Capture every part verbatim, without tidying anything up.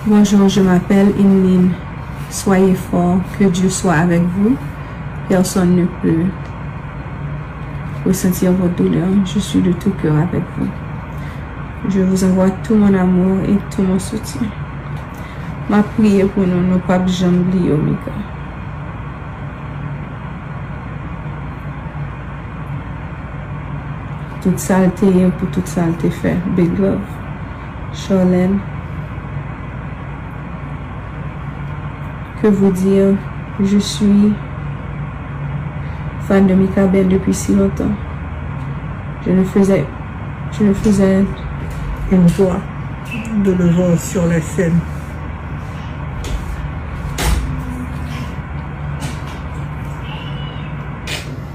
Bonjour, je m'appelle Imline. Soyez fort, que Dieu soit avec vous. Personne ne peut ressentir votre douleur. Je suis de tout cœur avec vous. Je vous envoie tout mon amour et tout mon soutien. M ap priye pou nou, nou p ap janm bliye w, Mika. Tout sa l te ye pou tout sa l te fè. Big love. Charlene. Que vous dire, je suis fan de Mikaben depuis si longtemps. Je ne faisais, je ne faisais une voix de le voir sur la scène.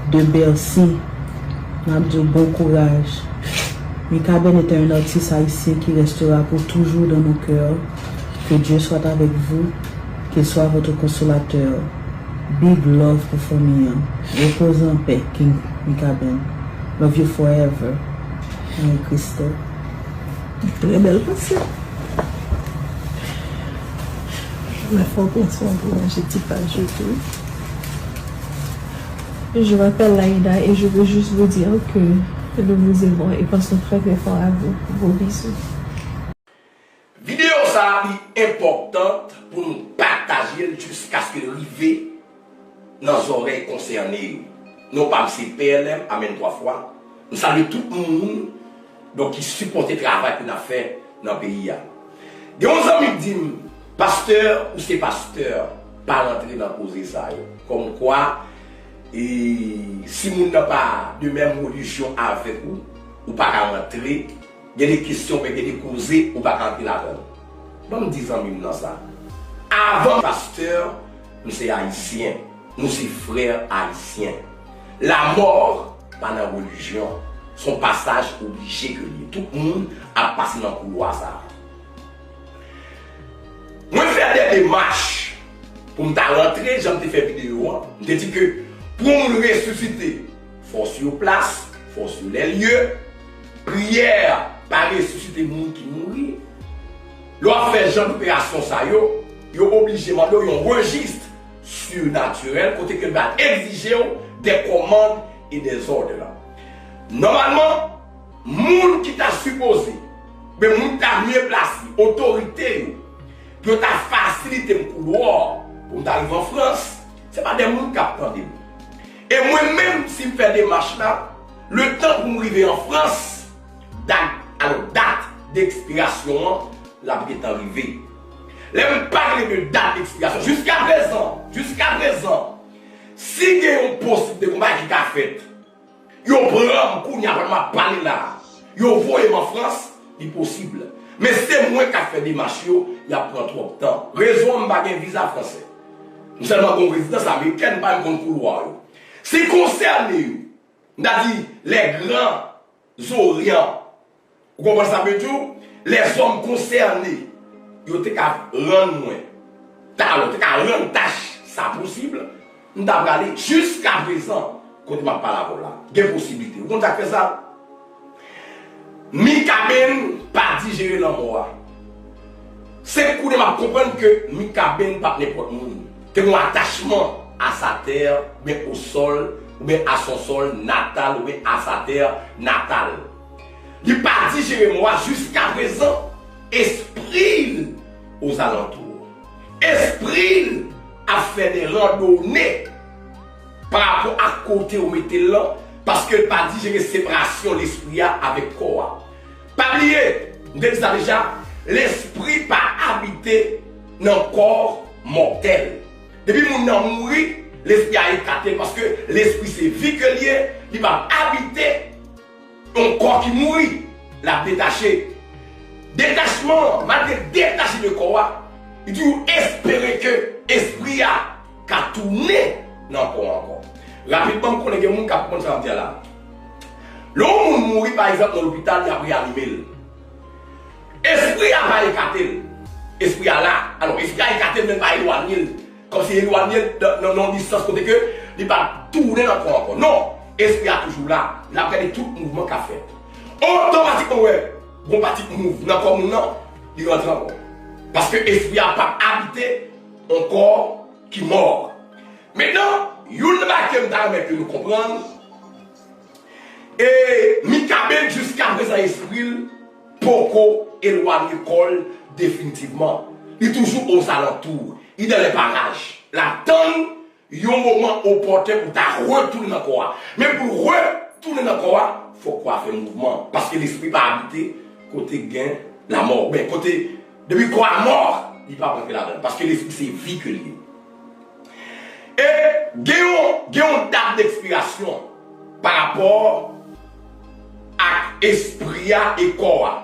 De Bercy. N ap di w bon kouraj. Mikaben est un artiste haïtien qui restera pour toujours dans nos cœurs. Que Dieu soit avec vous, qu'il soit votre consolateur. Big love pou fanmi an. Repoze an pè, King Mikaben. Love you forever. Marie Christelle. Trè bèl panse. Mwen fè w panse pou manje ti paj yo tou. Je m'appelle Laïda et je veux juste vous dire que nous vous aimons et pensons très très fort à vous. Gros bisous. Videyo sa a li enpòtan pou nou pataje l jiskaske l rive nan zòrèy konsène yo. Non pa m se P L M, amèn twa fwa. M salye tout moun donk ki sipòte travay ke n ap fè nan peyi a. Gen yon zanmi k di m, pastè, ou se pastè, pa rantre nan koze sa yo. Kòmkwa, e, si moun nan pa de menm relijyon avèk ou, ou pa ka rantre. Gen de kesyon oubyen gen de koze ou pa ka antre ladan l. Ban m di zanmi m nan sa. Avan pastè, m se ayisyen. Nou se frè ayisyen. Lamò pa nan relijyon. Se yon pasaj oblije ke l ye. Tout moun ap pase nan koulwa sa a. Mwen fè de demach pou m ta rantre, jan m te fè videyo an. M te di ke pou yon moun resisite, fò sur place, fò sur les lieux. Priyè pa resisite moun ki mouri. Lè w ap fè jan doperasyon sa yo, yo oblije mande w yon rejis sinatirèl kote ke l va egzije w des commandes et des ordres. Nòmalman, moun ki ta sipoze, oubyen moun ki ta mye plase, otorite yo, pou yo ta fasilite m koulwa pou m ta rive an Frans, se pa de moun k ap tande m. E mwen menm, si m fè demach la, letan pou m rive an Frans, dat, alò, dat dekspirasyon an, l ap gentan rive. Lè m pale de dat dekspirasyon, jiskaprezan, jiskaprezan, si gen yon posiblite konba ki ka fèt, yo pran m kounye a pandan m ap pale la a. Yo voye m an Frans, li posib. Men se mwen k ap fè demach yo, y ap pran twòp tan. Rezon an, m pa gen viza fransè. M sèlman gen yon rezidans amerikèn, m pa menm konn koulwa yo. Se konsène yo, m ta di, les grands orients. Ou konprann sa m vle di w? Lèzòm konsène, yo te ka rann mwen, ta, yo te ka rann tach sa posib, m ta prale jiskaprezan kote m ap pale avè w la. Gen posiblite. Ou konn sa k fè sa? Mikaben pa dijere lanmò a. Se kounye a m ap konprann ke Mikaben pa t nenpòt moun. Te gen yon atachman à sa terre, oubyen au sol, oubyen à son sol natal, oubyen à sa terre natale. Li pa dijere mo a jiskaprezan, espri l ozalantou. Espri l ap fè de randone pa rapò ak kote ou mete l lan, paske l pa dijere separasyon lespri a avèk kò a. Pa bliye, m te di sa deja, lespri pa abite nan kò mòtèl. Depi moun nan mouri, lespri a ekate l, paske lespri se vi ke l ye, li p ap abite yon kò ki mouri, l ap detache. Detachman an, malgre l detache de kò a, li toujou espere ke espri a ka tounen nan kò an ankò. Rapidman, m konnen gen moun k ap konprann sa m ap di a la. Lè yon moun mouri, pa egzanp, nan lopital, y ap reyanime l. Espri a pa ekate l. Espri a la. Alò, espri a ekate l, men l pa elwanye l. Kòmsi elwanye l nan, nan, nan yon distans kote ke li pa tounen nan kò ankò. Non! Espri a toujou la. L ap gade tout mouvman k ap fèt. Otomatikman, w wè, gon pati k mouv nan kò moun nan, li rantre ankò. Paske espri a p ap abite yon kò ki mò. Mentnan, youn nan bagay ke m ta renmen ke nou konprann, e Mikaben, jiskaprezan, espri l poko elwanye kò l definitivman. Li toujou ozalantou. Li dans les parages. L ap tann yon moman opòten pou ta retounen nan kò a. Men pou retounen nan kò a, fòk kò a fè mouvman. Paske lespri pa abite kote gen lamò. Oubyen kote, depi kò a mò, li p ap rantre ladan l. Paske lespri se vi ke l ye. E gen yon, gen yon dat dekspirasyon pa rapò ak espri a e kò a.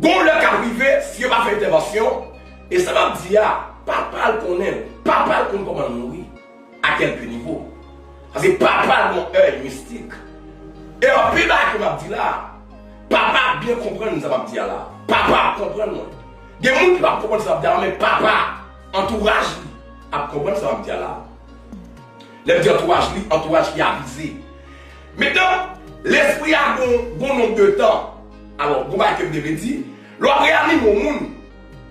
Gon lè k ap rive, si yo pa fè entèvansyon, e sa m ap di a, papa l konnen l, papa l konn kòman l mouri, a kèlke nivo. Paske papa l gon èy mistik. E anpil bagay ke m ap di la, papa ap byen konprann sa m ap di a la. Papa ap konprann mwen. Gen moun ki p ap konprann sa m ap di a la, men papa, antouraj li, ap konprann sa m ap di a la. Lè m di antouraj li, antouraj ki avize. Mentnan, lespri a gon, gon nonb de tan. Alò, gon bagay ke m te vle di, lè w ap reanime yon moun,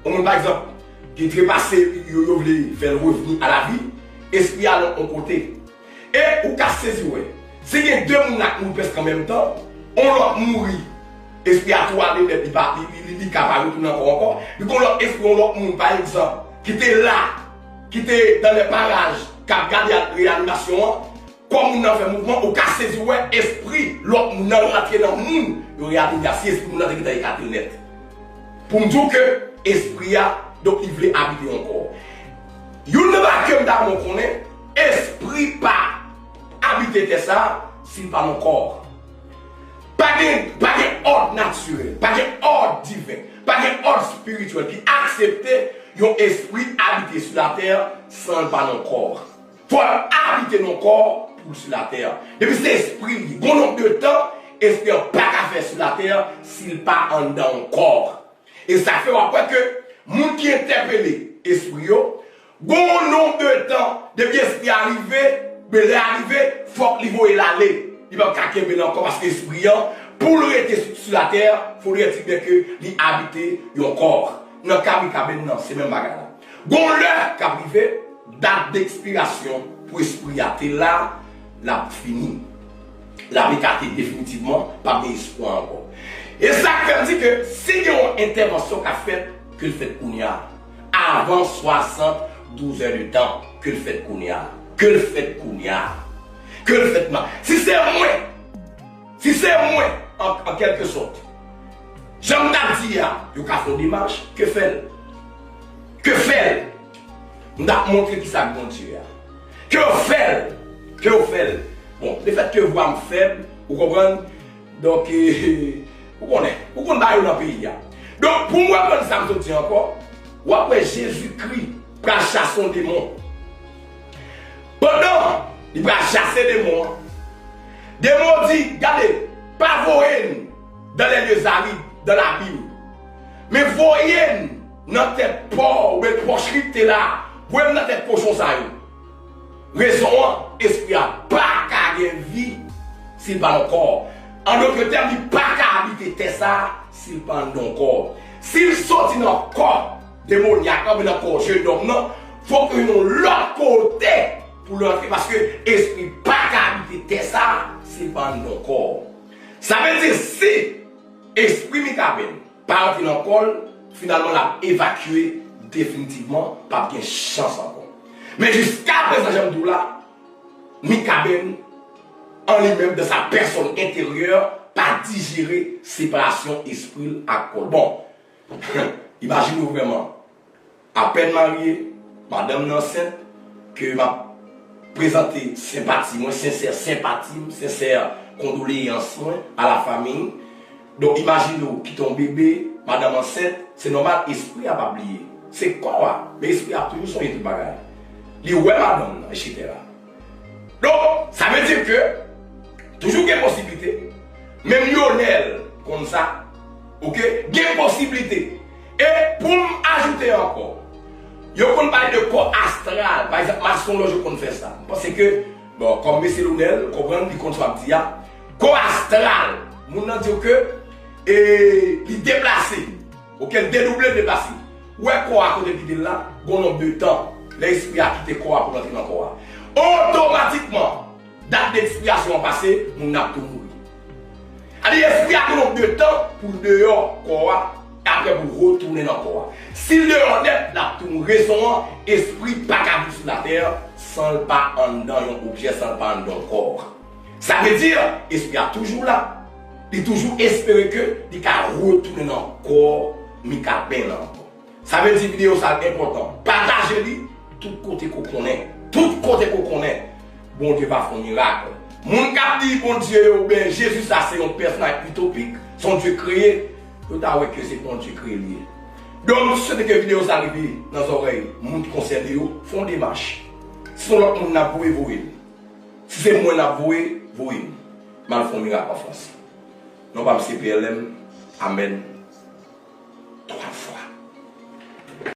yon moun, pa egzanp, ki trepase, yo, yo vle fè l revni a lavi, espri a nan yon kote. E ou ka sezi wè, si gen de moun k ap mouri prèske an menm tan, yon lòt mouri, espri a tou ale nèt, li pa, li, li, li, li ka pa retounen ankò, ankò. Li gon lòt espri, yon lòt moun, pa egzanp, ki te la, ki te dans les parages, k ap gade ak reyanimasyon an, kò moun nan fè mouvman, ou ka sezi wè espri lòt moun nan rantre nan moun yo reanime a, si espri moun nan te gentan ekate l nèt. Pou m di w ke espri a, donk, li vle abite yon kò. Youn nan bagay ke m ta renmen w konnen, espri pa abite tè sa a si l pa nan kò. Pa gen, pa gen òd natirèl, pa gen òd diven, pa gen òd espirityèl ki aksepte yon espri abite sou latè san l pa nan kò. Fò l abite nan kò pou l sou latè. Depi se espri li, gon nonb de tan, espri an pa ka fè sou latè si l pa anndan yon kò. E sa fè w ap wè ke moun ki entèpele espri yo, gon nonb de tan, depi espri a rive, men lè a rive, fòk li voye l ale. Li p ap ka kenbe l ankò paske espri an, pou l rete sou, sou latè, fò l rete byen ke li abite yon kò. Nan ka Mikaben nan, se menm bagay la. Gon lè k ap rive, dat dekspirasyon pou espri a te la, l ap fini. L ap ekate definitivman, p ap gen espwa ankò. E sa k fè m di ke si gen yon entèvansyon k ap fèt, ke l fèt kounye a. Avan swasanndouz è de tan, ke l fèt kounye a. Ke l fèt kounye a. Ke l fèt kounye a. Si se mwen, si se mwen, an, an kèlke sòt, jan m t ap di a, yo ka fè yon demach, ke fè l. Ke fè l. M t ap montre kisa k Bondye a. Ke yo fè l. Ke yo fè l. Bon, lefètke vwa m fèb, ou konprann? Donk, eh, ou konnen, ou konn bagay yo nan peyi a. Donk, pou m reprann sa m sot di ankò, w ap wè Jezikri pral chase yon demon. Pandan li pral chase demon an, demon an di, gade, pa voye n dans les lieux arides, dans l'abîme. Men voye n nan tèt pò, oubyen pòch li te la, voye n nan tèt kochon sa yo. Rezon an, espri a pa ka gen vi si l pa nan kò. An dòt tèm, li pa ka abite tè sa a si l pa anndan kò. Si l soti nan kò demonyak lan, nan kò jenòm nan, fòk li nan yon lòt kote pou l rantre, paske espri pa ka abite tè sa a si l pa anndan kò. Sa vle di, si espri Mikaben pa rantre nan kò l, finalman l ap evakye definitivman, p ap gen chans ankò. Men jiskaprezan, jan m di w la, Mikaben, an li menm, dans sa personne intérieure, pa dijere separasyon espri l ak kò l. Bon, imajine w vrèman, apèn marye, madanm nan ansent, ke m ap prezante senpati mwen, sensè senpati m, sensè kondoleyans mwen a la fanmi. Donk, imajine w kite yon bebe, madanm ansent, se nòmal, espri a p ap bliye. Se kò a, men espri a ap toujou sonje tout bagay. Li wè madanm nan, etsetera. Donk, sa vle di ke toujou gen posiblite, menm Lyonèl konn sa, oke, gen posiblite. E pou m ajoute ankò, yo konn pale de kò astral, pa egzanp, masonlòj yo konn fè sa. M panse ke, bon, kòm mesye Lyonèl, ou konprann, li konn sa m ap di a, kò astral, moun nan di w ke, e, li deplase, oke, l dedouble, deplase. Ou wè kò a kote l kite l la, gon nonb de tan, lè espri a kite kò a pou l antre nan kò a. Otomatikman, dat de ekspirasyon an pase, moun nan ap tou mouri. Adi espri a gon nonb de tan pou l deyò kò a, e apre pou l retounen nan kò a. Si l deyò nèt, l ap tou mouri. Rezon an, espri pa ka viv sou latè san l pa anndan yon objè, san l pa anndan yon kò. Sa vle di, espri a toujou la. Li toujou espere ke li ka retounen nan kò Mikaben nan ankò. Sa vle di videyo sa enpòtan. Pataje li tout kote ke w konnen. Tout kote ke w konnen. Bondye va fè yon mirak. Moun k ap di Bondye yo oubyen Jezi sa se yon pèsonaj itopik, se yon Dye kreye, yo ta wè ke se pa yon Dye kreye li ye. Donk, m swete ke videyo sa rive nan zòrèy moun ki konsène yo, fè yon demach. Si se yon lòt moun n ap voye, voye l. Si se mwen n ap voye, voye m. M al fè yon mirak an Frans. Non pa m se P L M. Amèn. Twa fwa.